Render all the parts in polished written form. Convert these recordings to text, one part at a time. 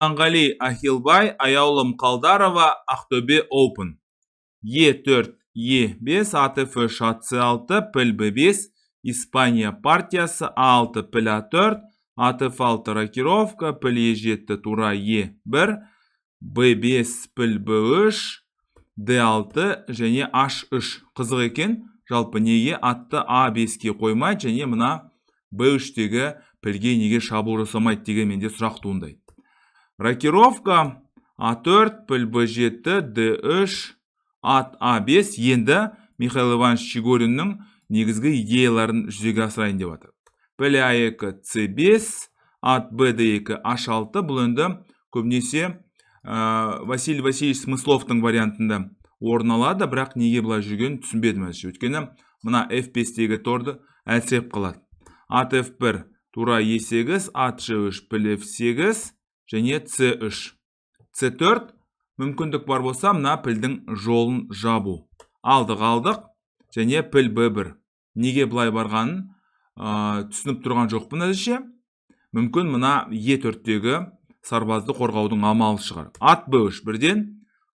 Иманғали Ахилбай, Аяулым Қалдарова, Ақтөбе Open. Е4, Е5, ат F3, ат С6, піл Б5, Испания партиясы, А6, піл А4, ат F6 рокировка, піл Е7, тура Е1, Б5, піл Б3, Д6 және H3. Қызық екен, жалпы неге атты А5-ке қоймайды және мына Б3-тегі пілге неге шабуыл жасамайды деген менде сұрақ туындайды. Рокировка, А4, піл Б7, Д3, ат А5. Енді Михаил Иванович Чигориннің негізгі идеяларын жүзеге асырайын деп жатыр. Піл А2, С5, ат БД2, H6. Бұл енді көбінесе Василий Васильевич Смысловтың вариантында орын алады, бірақ неге былай жүргенін түсінбедім әзірше. Өйткені мына F5-тегі торды әлсіреп қалады. Ат F1, тура E8, ат G3, піл F8 және C3. C4, мүмкіндік бар болса, мына пілдің жолын жабу. Алдық, алдық және піл B1. Неге былай барғанын түсініп тұрған жоқпын әзірше. Мүмкін, мына Е4-тегі сарбазды қорғаудың амалы шығар. Ат B3, бірден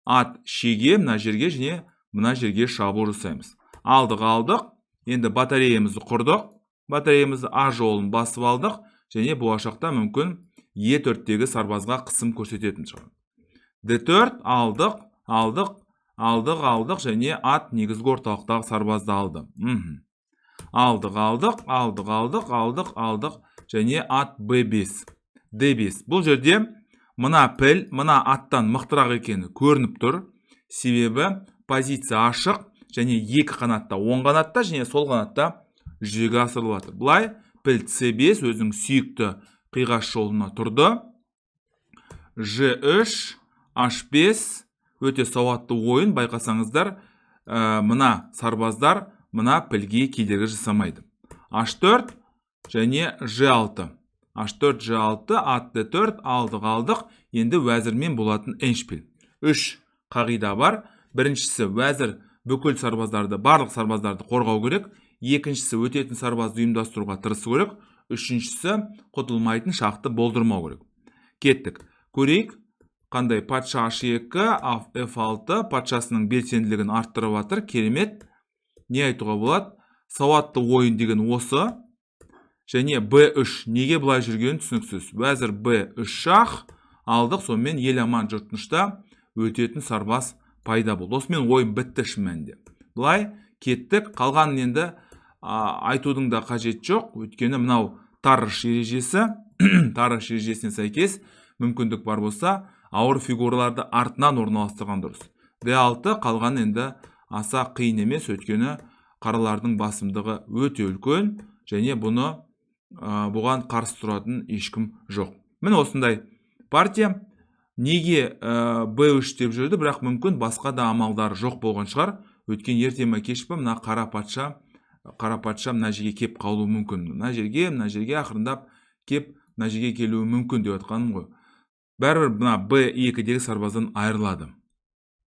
ат шеге, мына жерге және мына жерге шабуыл жасаймыз. Алдық, алдық. Енді батареямызды құрдық. Батареямызды А жолын басып алдық және болашақта мүмкін Е4-тегі сарбазға қысым көрсететін шығар. Д4, алдық, алдық, алдық, алдық және ат негізгі орталықтағы сарбазды алды. Алдық, алдық, алдық, алдық, алдық, алдық және ат Б5. Д5. Бұл жерде мына піл мына аттан мықтырақ екені көрініп тұр. Себебі позиция ашық және екі қанатта, оң қанатта және сол қанатта жүзеге асырылып жатыр. Былай піл С5 өзінің сүйікті қиғаш жолына тұрды. Ж3, H5, өте сауатты ойын, байқасаңыздар, мына сарбаздар мына пілге кедергі жасамайды. H4 және Ж6. H4, Ж6, ат D4, алдық, алдық. Енді уәзірмен болатын эндшпиль. Үш қағида бар. Біріншісі: уәзір бүкіл сарбаздарды, барлық сарбаздарды қорғау керек. Екіншісі: өтетін сарбазды ұйымдастыруға тырысу керек. Үшіншісі: құтылмайтын шақты болдырмау керек. Кеттік. Көрейік, қандай: патша H2, F6, патшасының белсенділігін арттырып жатыр. Керемет. Не айтуға болады? Сауатты ойын деген осы. Және B3 неге былай жүргені түсініксіз. Уәзір B3 шах, алдық, сонымен ел аман, жұрт тынышта өтетін сарбаз пайда болды. Осымен ойын бітті шын мәнінде. Былай кеттік, қалғанын енді айтудың да қажеті жоқ, өйткені мынау Тарраш ережесі. Тарраш ережесіне сәйкес, мүмкіндік бар болса, ауыр фигураларды артынан орналастырған дұрыс. D6, қалған енді аса қиын емес, өйткені қаралардың басымдығы өте үлкен және бұны бұған қарсы тұратын ешкім жоқ. Міне, осындай партия. Неге B3 деп жүрді, бірақ мүмкін, басқа да амалдары жоқ болған шығар. Өйткені ерте ме, кеш пе, мына қара патша мына жерге кеп қалуы мүмкін. Мына жерге, мына жерге, ақырындап кеп мына жерге келуі мүмкін деп жатқаным ғой. Бәрібір мына Б2-дегі сарбаздан айырылады.